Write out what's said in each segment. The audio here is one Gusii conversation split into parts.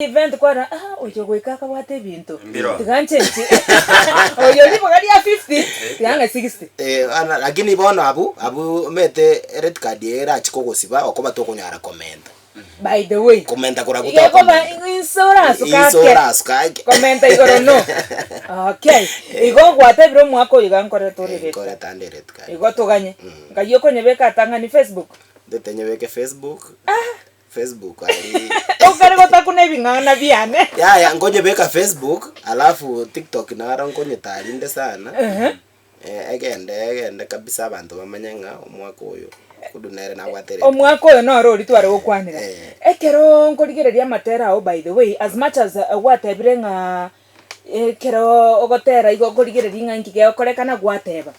Event kwarora ah oyo goika akabwate ebinto Mbiro. tiga nchenche oyo riboga ria 50 tiga ng'e 60. Eh, ana lakini bono abwo, abwo omanyete red card eye erachi kogosiba okoba tokonyara komenta. By the way, Komenta korabwo iga ekoba tokomenta. inse orasuka Inse ake orasuka ake. komenta igoro no okay igo gwatebire omwaka oyo iga nkorete ore Eh, red card. nkoreta ande red card. Igo toganye ngai okonyebeka atang'ani Facebook. Ndete nyebeke Facebook. Facebook aria. Okare gotakuna ebing'ana biane. Yaya nkonyebeka Facebook alafu TikTok naro nkonyetari inde sana eh, egende egende kabisa abanto bamanye ng'a omwaka oyo Kudu nere nabwate red card. Omwaka oyo noro oria tware gokwanera. Eh. Ekero nkorigereria amatera ao by the way, as much as gwatebire ng'a ekero ogotera igo okorigereria ng'a inki gegokorekana gwateba.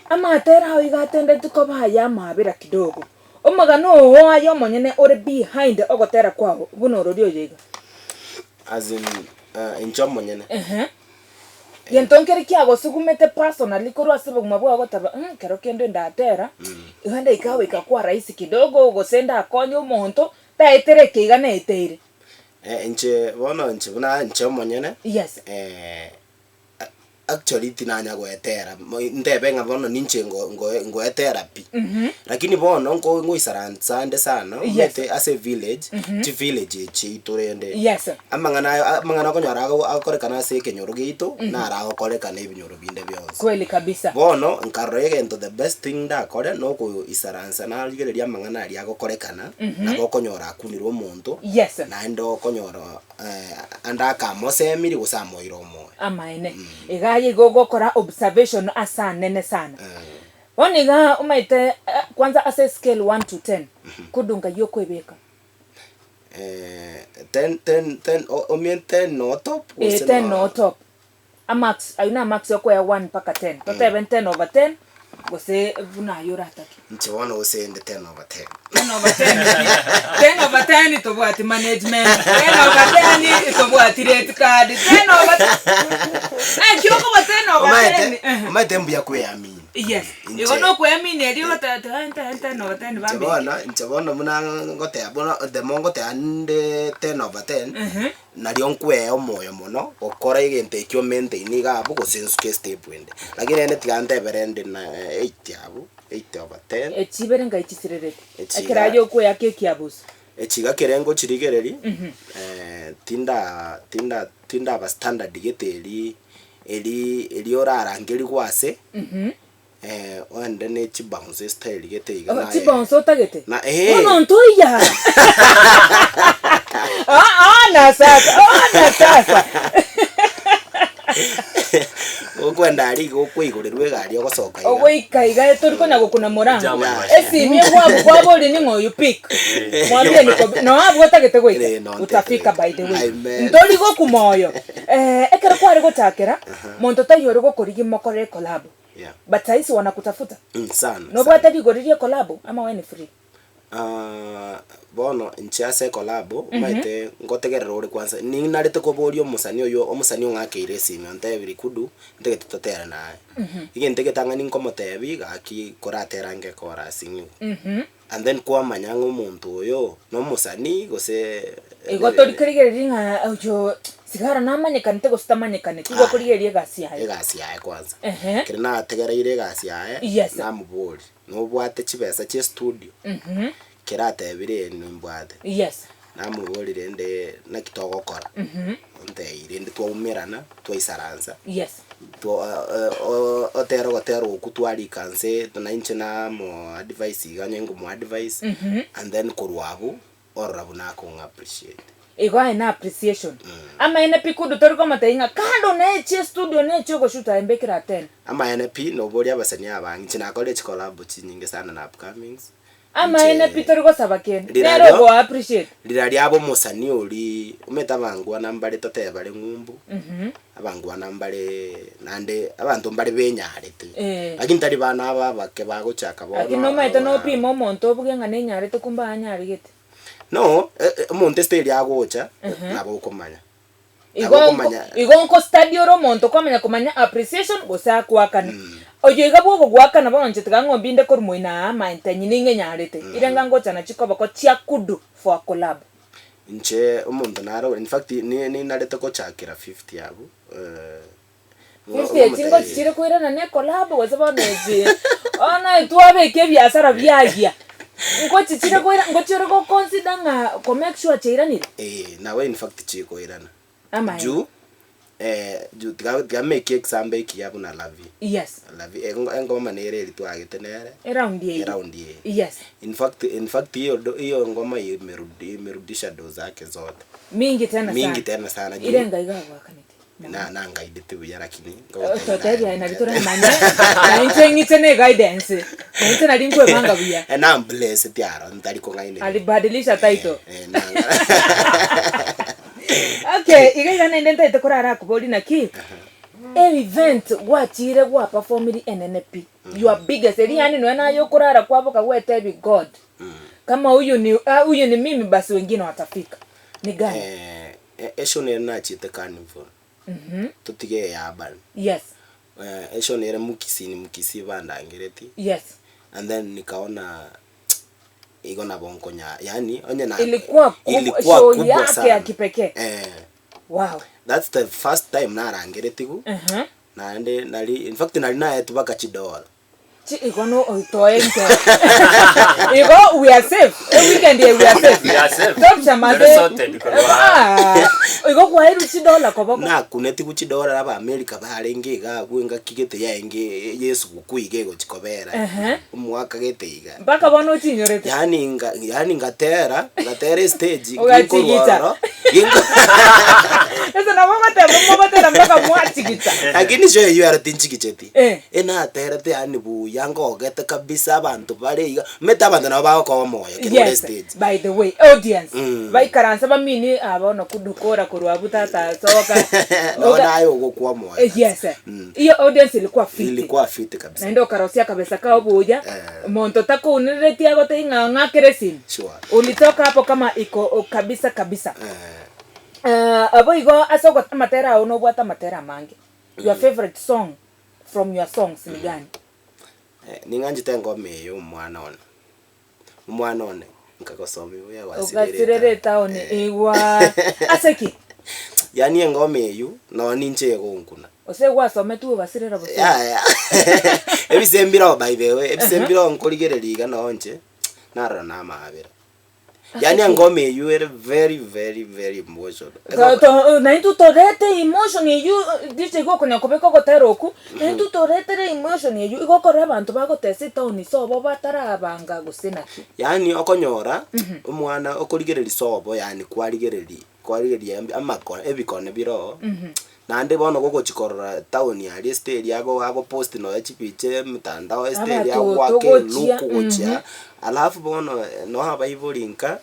Amatera ao iga atendeti koba aya amabera kidogo. Omogano oo aye omonyene ore behind ogotera kwao buna orori oyo iga. As in inche omonyene. Ehe. Gento nkere kiagosugumete personally korwa ase obogima bwao ogoteba mh kero kende ndatera, iga ndaika goika kwa rahisi kidogo gose ndakonye omonto, taetera eke iga naeteire. Inche bono inche buna inche omonyene, Yes. Actually tinanya goetera, mo ntebe ng'a bono ninche ngo- ngo- ngoetera pi, lakini bono nko ngoisaransa ande sana, Yes. omanyete ase evillage, chivillage echi chiaito rende, Yes. amang'ana ayo amang'ana okonyora ago agokorekana ase ekenyoro giaito, naro agokorekana ebinyoro binde bionsi. Kweli kabisa. Bono, nkarora egento the best thing ndakore, nokoisaransa narigereria amang'ana aria agokorekana, nabo okonyora akunire omonto, Yes. naende okonyora ande akamosemiri gose amoire omoyo. Amaene. Iga aye igo ogokora observation ase anene sana. Bono iga omanyete kwanza ase scale one to ten, kudu ngai okoebeka? Ten ten ten omie ten no top Eh, gose ten no top. Amarks, ayio na amarks okoea one mpaka ten. Totebe ten over ten, gose buna aye oratake. Inche bono gose inde ten over ten. Ten over ten pi, ten over ten tobwati management, ten over ten tobwati red card, ten over ten, naki okoba ten over ten? Omanyete, omanyete mbuya kweamini. Yes, Inche- igo nokweamini erio ogoteba tiga nte ten over ten Inche bambeke. bono, inche bono buna ngoteba bono the more ngoteba nde ten over ten, Nario nkwee omoyo mono gokora egento ekio maintain iga abwo gose nsuke estep ende. Lakini rende tiga ntebere ndi na eight abwo, eight over ten. Echibere ngai chisirerete, Echiga- ekero aye okweaka ekiabuso. Echiga kere ngochirigereria, tinda tinda tindaba standard gete erii erii eria orarangerigwe ase. Oende ne chibounce estyle gete iga Oh, naye. chibounce otagete? Na eh. Bono ntoiya. Ah, ona sasa, ona sasa. Okwenda aria iga okoigorerwa egari ogosoka iga. Ogoika iga tori konya gokuna morango. German machine. Esimi egwabu kwaboria ning'o oyo pick. Mwambie niko no abwo otagete goika. Eh, no ntete Utafika goika. by the way. Amen. Ntori gokuma oyo. Eh, ekero kware gochakera, monto taiyo ore gokorigia mokore ecollab. Yeah. But saisi wanakutafuta. Mm, sana. Nobwate sana. rigori rie collabo ama we ni free? Ah, bono inche ase ecollabo, omanyete ngotegerera ore kwanza, ninarete koboria omosani oywo, omosani ong'akeire esimi ontebirie kudu, ntagete totere naye. Egento egetang'ani nkomotebia, gaki koratera nge chorus ng'igwe. And then kwamanya ng'a omonto oyo nomosani gose Igo tori korigereria ng'a oyo sigara namanyekanete gose tamanyekaneti, igo okorigereria egasi yaye. Egasi yaye kwanza. Ehe. Ekero nategereire egasi yaye, Yes. namoboria, nobwate chibesa chia estudio? Kero atebire ee nimbwate. Yes. Namoboria rende naki togokora, ontebia rende twaumerana, twaisaransa. Yes. Otera ogotera okwo twarika nse na inche namo advise iga onye nkomo advise and then korwa abwo orora buna akong'a appreciate. Igo aye na appreciation. Amaene pi kudu tori komotebia ng'a kando nechi estudio nechi ogoshuta aye mbekere atene. Amaene pi noboria abasani abange, inche nakorire chicollabo chinyinge sana na upcomings. Amaene pi tori gosaba kende, Rira nere rio- ogo appreciate. Rira riabo omosani oria, omanyete abangwana mbare totebe bare ng'umbu, abangwana mbare naende abanto mbare benyarete, Eh. lakini tari bana aba abake bagochaka bono Lakini nomanyete aba- nopime omonto obuge ng'a nenyarete kumbe anyaregete. No, e- e- omonto ase eria agocha, nabo okomanya. Igo Nabo nko okomanya. igo nko study ore omonto kwamanya komanya appreciation gose akoakana. Oyo iga bwogogoakana bono inche tiga ng'ombe inde korwa moino aa amaete nyi ning'enyarete. Irenga ngocha nachio koboko chia kudu for a collab. Inche omonto naro in fact ni ninarete gochakera 50 abwo 50 echi ngochi chire koirana na ecollabo gose bono echi bono etwabeka ebiasara biayia, ngochi chire koira ngochi ore go consider ng'a ko make sure chiairanire? Eh, nabo in fact chikoirana. Amaene. Juu juu tiga tiga make example ekiya buna Lavi. Yes. Lavi engo engoma nere eria twagete nere, Eround eye. eround eye. Yes. In fact in fact hiyo do hiyo ngoma imerudi imerudisha do zake zote. Mingi tena sana. Mingi tena sana juu Ire engai gagwakanete. na nangaidete buya lakini ngogotebia Totebia naye nari toramanye na inche ng'iche ne guidance na inche nari nkwebanga buya. Eh, namblessete aro ntari kong'ainereria. Alibadilisha title. Eh, eh, nanga- Okay, iga iga naende ntaete korara akobori naki event gwachire gwa performiri enene pi your biggest eri yaani nonya naye okorara kwaboka gwetebi God kama huyu ni ah, huyu ni mimi basi wengine watafika ni gani? Eh, e- eshow nere nachete carnival totige eya urban Yes. Eh, eshow nere mukisii ni mukisii bandangereti Yes. and then nikaona igo nabo nkonya yaani onye na Ilikuwa kubwa, ilikuwa show kubwa yake sana ya kipekee. eh, Wow. that's the first time narangeretigu Uh-huh. naende nari in fact nari naetwa mpaka chidola Chi igo no oitoe nke. Igo we are safe. E weekend ye we are safe. We are safe. Top chama Very sorted korwa. Ah. Igo kwaeru chidola koboko. nakunetigu chidola aba America barenge iga abwo engaki gete yaenge ya esugukuu iga egochi kobera Ehe. omwaka gete iga Mpaka bono ochinyorete. yaani nga yaani ngatera ngatera estage Ogachigicha. ginkorwa ororo ginko Ese nabo ogoteba mogotera mpaka mwachigicha. Lakini show eywo ero tinchigicheti. Eh. Enaterete yaani buya ngogete kabisa abanto bare iga, omanyete abanto nabo bagokoa omoyo ekero ore Yes, stage. by the way, audience. Mm. Baikaransa bamini ah bono kudukora korwa abwo tata soka. Nonye Oga- naye ogokwa omoyo Eh, kabisa. Yes. Iyo audience ilikuwa fiti. Ilikuwa fiti kabisa. Naende okarosia akabesa kao buya. Eh. Monto takouneretie agotebia ng'a ng'akere esimi. Sure. Ulitoka hapo kama iko o- kabisa kabisa. Eh. Boigo ase ogo amatera ao nobwate amatera amange, your favourite song from your songs ni gani? Ning'anchete engoma eye omwana one, omwana one nkagosomia buya gwasirire Ogasirere etaoni igwa ase ki? Yaani engoma eywo nonye ninche egonkuna. Gose gwasometigwe ogasirera bosa? Yaya ebise mbiroo by the way, ebise mbiroo nkorigereria iga nonye inche, narora namaabera. Yaani engoma eywo ere very very very emotional. To- to- naintwe torete emotion eywo DJ gokonya kobeka ogotera okwo, naintwe toretere emotion eywo igo okora abanto bagotesa etown sobo batarabanga gose naki. Yaani okonyora, omwana okorigereria sobo yaani kwarigereria kwarigereria amako ebikone bire oo, naende bono gogochi korora town aria estate eria ago agopost nonya chipicha emitandao estate eria Abanto agoaka togochia, elook gochia, alafu bono noe abaibori nka,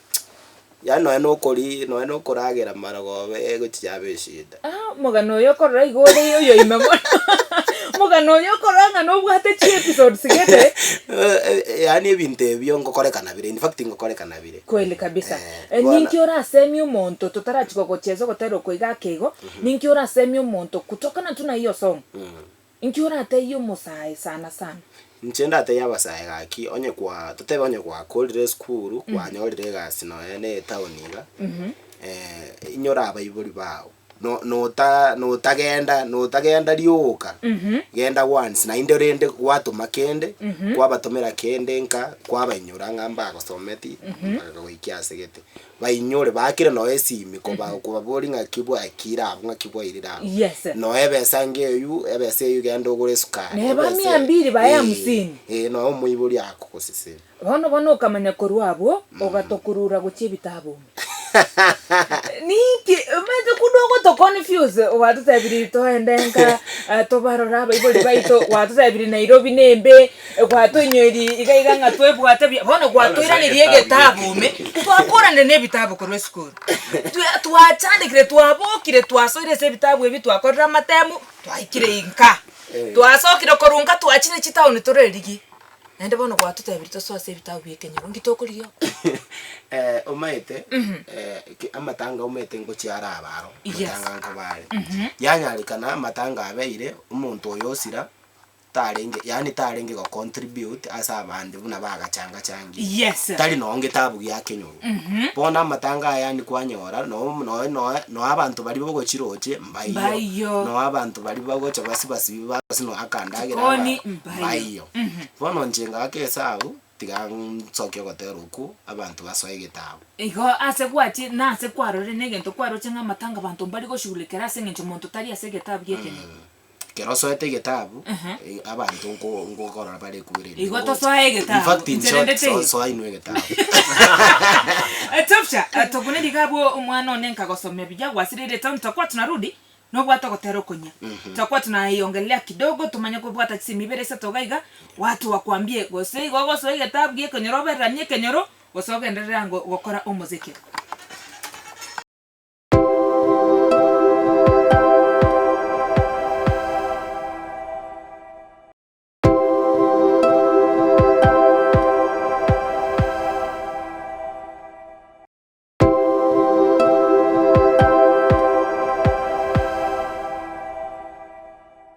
yaani nonya na okori nonya na okoragera marogoba egochi yaba eshida. Ah, omogano oyo okorora igo ore oyo ime mono omogano oyo okorora ng'a nobwate chiepisodes gete. Yaani ebinto ebio ngokorekana bire in fact ngokorekana bire. Kweli kabisa. Eh, bono- Ninki orasemie omonto totarachika gochesa ogotera oko iga ake igo, ninki orasemie omonto kutokana tu na hiyo song, inki oratebie omosae sana sana? Inche ndatebie abasae gaki, onye kwa totebe onye gwakorire esukuru, kwanyorire egasi nonya na etown iga, inyora abaibori bao, no- nota notagenda notagenda rioka, genda once naende rende gwatoma kende, kwabatomera kende nka, kwabainyora ng'a mbagosometi, bakagoikia ase gete. Bainyore baakire nonya esimi koba kobaboria ng'aki bwakire abwo ng'aki bwairire abwo. Yes. Nonya ebesa enga eywo, ebesa eywo genda ogore esukari. Neba ebesa mia mbili bae eh, hamsini. eh, nonya omoibori akogosesenia. Bono bono okamanya korwa abwo, ogatokurura gochia ebitabu ime. Ninki omanyete kunda ogoto confuse gwatotebirie toende nka tobarore abaibori baito, gwatotebirie Nairobi nembe, gwatoinyoirie iga iga ng'a twebwate buya, bono gwatoiranerie egetabu ime, twakoranire na ebitabu korwa esukuru. Twa twachandekire twabokire twasoire ase ebitabu ebi twakorire amatemu, twaikire inka. Twasokire korwa nka twachire chitown torerigie. Naende bono gwatotebirie tosoe ase ebitabu bi'ekenyoro, nki tokorigia oko? Omaete, amatanga omaete ngochia are aba aro, Yes. amatanga nkoba are. Yanyarekana amatanga abeire, omonto oyo osira. tarenge yaani tarenge go contribute ase abande buna bagachanga changire. Yes. Tari noo ngetabu gia kenyoro. Bono amatanga aya yaani kwanyora noo noe noe noo abanto baria bogochiroche mbaiyo. Mbaiyo. Noo abanto baria bagocha basibasibi basi noo akandagera Jikoni, aba mbaiyo. mbaiyo. Bono inche ngaka esabu tiga nsokie ogotera okwo abanto basoe egetabu. Igo ase gwachi nase kwarorire na egento kwaroche ng'a amatanga abanto mbari goshughulikera ase eng'encho monto tari ase egetabu gi'ekenyoro. Ekero osoete egetabu, abanto nko nkokorora bare ekwere ende Igo ngocha. tosoe egetabu, In fact, in inche short, rende so teiyo. soa inwe egetabu. Tobsha, tokune riga abwo omwana one nkagosomia buya gwasireire etown tutakuwa tunarudi nobwate ogotera okonyia. Tutakuwa tunaiongelelea kidogo tomanye kobwata chisemi ibere isato iga iga watu wakwambie gose igo ogosoa egetabu gia ekenyoro obereranie ekenyoro gose ogenderere ango gokora omoziki.